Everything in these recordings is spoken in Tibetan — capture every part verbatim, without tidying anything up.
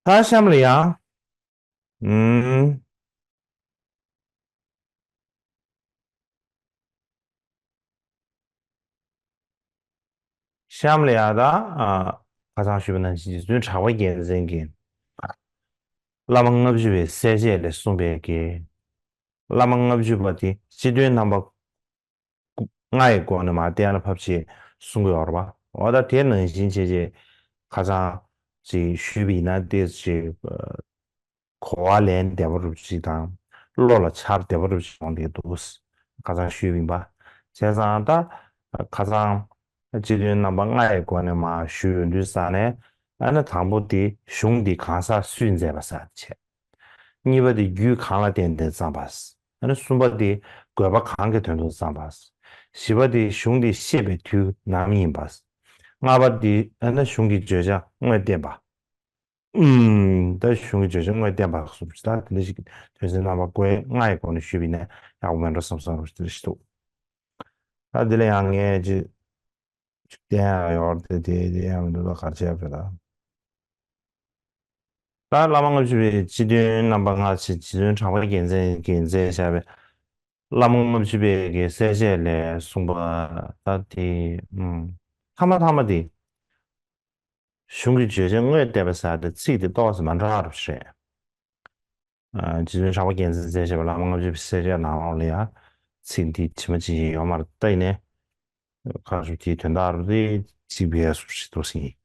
ད་གཤམ་ལ་ཡང་། ཨུམ། གཤམ་ལ་ཡང་ད། ཨ། ཁ་སང་ཞུས་པ་ནང་བཞིན་རྗེ་བཙུན་གྲགས་པ་རྒྱལ་མཚན་གྱིས། བླ་མ་ལྔ་བཅུ་པའི་གསལ་བྱེད་ལས་གསུངས་པའི་གི། བླ་མ་ལྔ་བཅུ་པ་དེ་སྤྱི་དོན་རྣམ་པ་ལྔ་ཡི་སྒོ་ནས་མར་བསྟན་ལ་ཕབ་བྱས་གསུང་གི་ཡོད་རེད་པ། འོ་ད་དེ་ནང་བཞིན་བྱས་རྗེས་ཁ་སང་ཅིག་ཞུས་པ་ཡིན་ན་ཏོག་ཙམ་ཅིག་གོ་བ་ལེན་བདེ་པོ་འདྲ་པོ་ཅིག་དང་བློ་ལ་འཆར་བདེ་པོ་འདྲ་པོ་ཅིག་ཡོང་བསྡད་འདུག་ཁ་སང་ཞུས་པ་ཡིན་པ། བྱས་ཙང་ད་ཁ་སང་སྤྱི་དོན་རྣམ་པ་ལྔ་ཡི་སྒོ་ནས་མར་ཞུས་ཡོང་དུས་ཙ་ནས། ཨ་ནི་དང་པོ་དེ་གཞུང་འདི་གང་ཟག་སུས་མཛད་པ་ཟེར་བ་དེ་བྱས། གཉིས་པ་དེ་རྒྱུད་གང་ལ་བརྟེན་ཏེ་བརྩམས་པ། ཨ་ནི་གསུམ་པ་དེ་དགོས་པ་གང་གི་དོན་དུ་བརྩམས་པ། བཞི་པ་དེ་གཞུང་དེ་བཤད་པའི་དུས་ནམ་ཡིན་པ། ལྔ་པ་དེ་ཨ་ནི་གཞུང་གི་བརྗོད་བྱ་དངོས་བསྟན་པ། ཨུམ། ད་གཞུང་གི་བརྗོད་བྱ་དངོས་བསྟན་པ་སོགས་ད་དེ་འདྲ་ཞིག་དོན་ཚན་རྣམ་པ་ཀོའི་ལྔ་ཡི་སྒོ་ནས་ཞུས་པ་ཡིན་ན་ཡག་པོ་མེད་འགྲོ་བསམ་བསམ་རོ་ཞིག་འདུག་ད་དེ་ལ་ཡང་ངས་ཅིག་ཅིག་བསྟན་ཡག་ཡོད་རེད་དེ། དེ་དེ་ཡང་མི་འདུག་ད་ག་རེ་བྱས་པ་རེད་ད། ད་བླ་མ་ལྔ་བཅུ་པའི་སྤྱི་དོན་རྣམ་པ་ལྔ་ཆེ་རྗེ་བཙུན་གྲགས་པ་རྒྱལ་མཚན་གྱིས་མཛད་བཞག་པའི་བླ་མ་ལྔ་བཅུ་པའི་གི་གསལ་བྱེད་ལས་གསུངས་པ་ད་དེ། ཨུམ། ཐ་མ་ཐ་མ་དེ། གཞུང་གི་བརྗོད་བྱ་དངོས་བསྟན་པ་ཟེར་ཏེ་ཚིག་དེ་ཏོག་ཙམ་མ་འདྲ་བ་རེད། ཨ། རྗེ་བཙུན་གྲགས་པ་རྒྱལ་མཚན་མཛད་བཞག་པའི་བླ་མ་ལྔ་བཅུ་པའི་གསལ་བྱེད་ནང་ལོགས་ལ་ཡང་ཚིག་འདི་ཇི་མ་ཇི་བཞིན་ཡོད་མ་རེད། ད་ཡིན་ནའི་ཁ་ཤས་དེའི་དོན་དག་རེ་གཅིག་པའི་སུ་ཞིག་འདུག་ཟིན།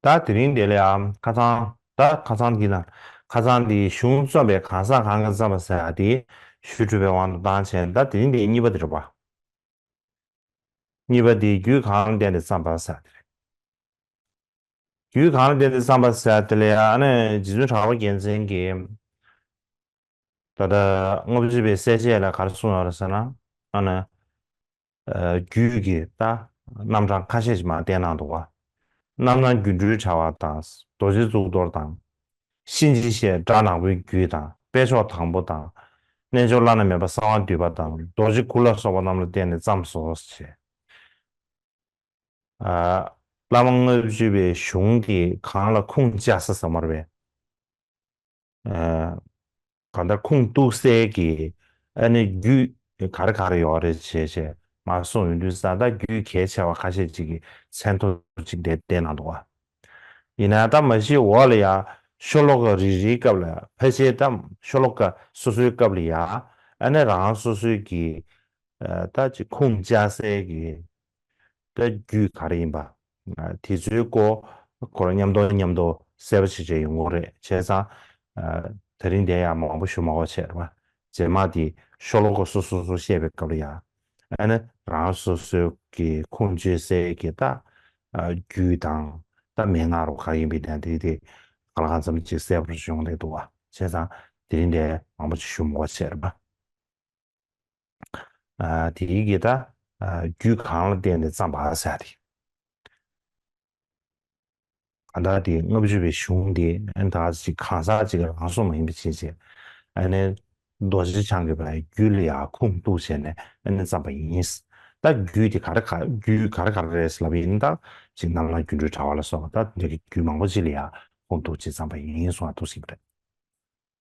ད་དེ་རིང་འདི་ལ་ཡང་ཁ་སང་། ད་ཁ་སང་འདི་ན་ཁ་སང་འདི་གཞུང་རྩོམ་པའི་གང་ཟག་གང་གིས་བརྩམས་པ་ཟེར་ཡ་དེ་ཞུས་གྲུབ་པའི་དབང་དུ་བཏང་བྱས། ད་དེ་རིང་འདི་གཉིས་པ་དེ་རེད་པ། གཉིས་པ་དེ་རྒྱུད་གང་ལ་བརྟེན་ཏེ་བརྩམས་པ་ཟེར་ཡ་དེ་རེད། རྒྱུད་གང་ལ་བརྟེན་ཏེ་བརྩམས་པ་ཟེར་ཡ་དེ་ལ་ཡང་ཨ་ནི་རྗེ་བཙུན་གྲགས་པ་རྒྱལ་མཚན་གྱིས་ད་ལྟ་ལྔ་བཅུ་པའི་གསལ་བྱེད་ལ་ག་རེ་གསུངས་ཡོད་རེད་ཟེར་ན། ཨ་ནི། ཨ། རྒྱུད་ཀྱི་ད་རྣམ་གྲངས་ཁ་ཤས་ཤིག་མར་བསྟན་གནང་འདུག་པ། རྣམ་སྣང་སྒྱུ་འཕྲུལ་དྲ་བ་དང་རྡོ་རྗེ་གཙུག་ཏོར་དང་། གཤིན་རྗེ་བཤད་སྒྲ་ནག་པོའི་རྒྱུད་དང་དཔལ་མཆོག་དང་པོ་དང་། རྣལ་འབྱོར་བླ་ན་མེད་པ་གསང་བ་འདུས་པ་དང་རྡོ་རྗེ་གུར་ལ་སོགས་པ་རྣམས་ལ་བརྟེན་ནས་བརྩམས་སོ་ཞེས། ཨ། བླ་མ་ལྔ་བཅུ་པའི་གཞུང་དེ་གང་ལ་ཁུངས་བཅའ་ས་ཟེར་མ་རེད་པས། ཨ། གང་ལྟར་ཁུངས་གཏུགས་སའི་གི་ཨ་ནི་རྒྱུད་ག་རེ་ག་རེ་ཡོད་རེད་བྱས་བྱས་མར་གསུངས་ཡོང་དུས་ཙང་ད་རྒྱུད་གལ་ཆེ་བ་ཁ་ཤས་ཅིག་གི་མཚན་ཐོ་ཅིག་དེ་བསྟན་གནང་འདུག་པ། ཡིན་ན་ད་མ་གཞི་འོག་ལ་ཡང་ཤོ་ལོ་ཀ་རེ་རེའི་སྐབས་ལ་ཕལ་ཆེར་ད་ཤོ་ལོ་ཀ་སོ་སོའི་སྐབས་ལ་ཡང་ཨ་ནི་རང་སོ་སོའི་གི། ཨ། ད་ཅིག་ཁུངས་བཅའ་སའི་གི་ད་རྒྱུད་ག་རེ་ཡིན་པ། ཨ། དེ་ཚོའི་སྐོར་ཁོ་རང་མཉམ་དུ་མཉམ་དུ་གསལ་པོ་ཞིག་བྱས་ཡོང་གི་རེད། བྱས་ཙང་། ཨ། དེ་རིང་དེ་ཡང་མང་པོ་ཞུ་མ་དགོས་བྱས་རེད་པ། རྗེས་མ་དེ་ཤོ་ལོ་ཀ་སོ་སོ་སོ་བཤད་པའི་སྐབས་ལ་ཡང་ཨ་ནི་རང་སོ་སོའི་གི་ཁུངས་བཅོལ་སའི་གི་ད། ཨ། རྒྱུད་དང་ད་མན་ངག་རུ་ག་ཡིན་པའི་ནང་དེ་དེ་གང་ལ་གང་འཚམ་ཅིག་གསལ་པོ་ཞིག་ཡོང་བསྡད་འདུག་པ། བྱས་ཙང་དེ་རིང་དེ་མང་པོ་ཞིག་ཞུ་མ་དགོས་བྱས་རེད་པ། ཨ། དེའི་གི་ད། ཨ། རྒྱུད་གང་ལ་བརྟེན་ནས་བརྩམས་པ་ཟེར་ཡ་དེ། གང་ལྟར་དེ་ལྔ་བཅུ་པའི་གཞུང་དེ་ཨ་ནི་ད་ཅིག་གང་ཟག་ཅིག་གི་རང་སྲོག་མ་ཡིན་པ་བྱས་བྱས། ཨ་ནི་རྡོ་རྗེ་འཆང་གིས་ཕར་རྒྱུད་ལ་ཡང་ཁུངས་གཏུགས་བྱས་ནས་ཨ་ནི་བརྩམས་པ་ཡིན། ད་རྒྱུད་དེ་ག་རེ་ག་རྒྱུད་ག་རེ་ག་རེ་རེད་ལབ་ཡིན་ན། ད་ཅིག་རྣམ་སྣང་སྒྱུ་འཕྲུལ་དྲ་བ་ལ་སོགས་པ་ད་འདི་གི་རྒྱུད་མང་པོ་ཅིག་ལ་ཡང་ཁུངས་གཏུགས་བྱས་བརྩམས་པ་ཡིན་གསུང་བ་འདུག་ཟིན་པ་རེད།